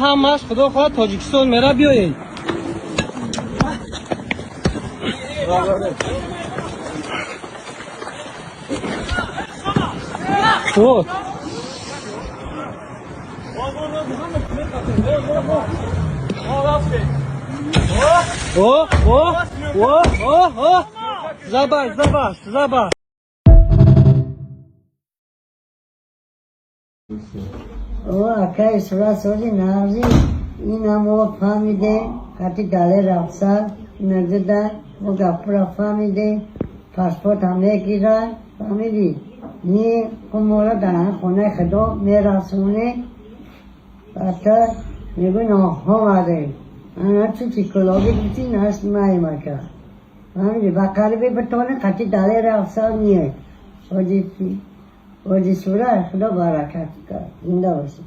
Ҳамаш, худо хоҳад, Тоҷикистон мера, биёед. Вот. О, о, о, о, о! Забаш, забаш, забаш. О, акай, сурат сози нағзи, ина мо фаҳмидем, қати дале рафса назида, мо гапура фаҳмидем, паспорт ҳам мегирад, фаҳмидӣ? Ни моро дар хонаи худо мерасоне, баъдта мегӯ омадем. Ана ту психологи гуфти, нас наимака. Фаҳмидӣ? Ба қарибе битонем қати дале рафса миёй. Ҳоҷи Сурат, худо баракат кард. Зинда бошед.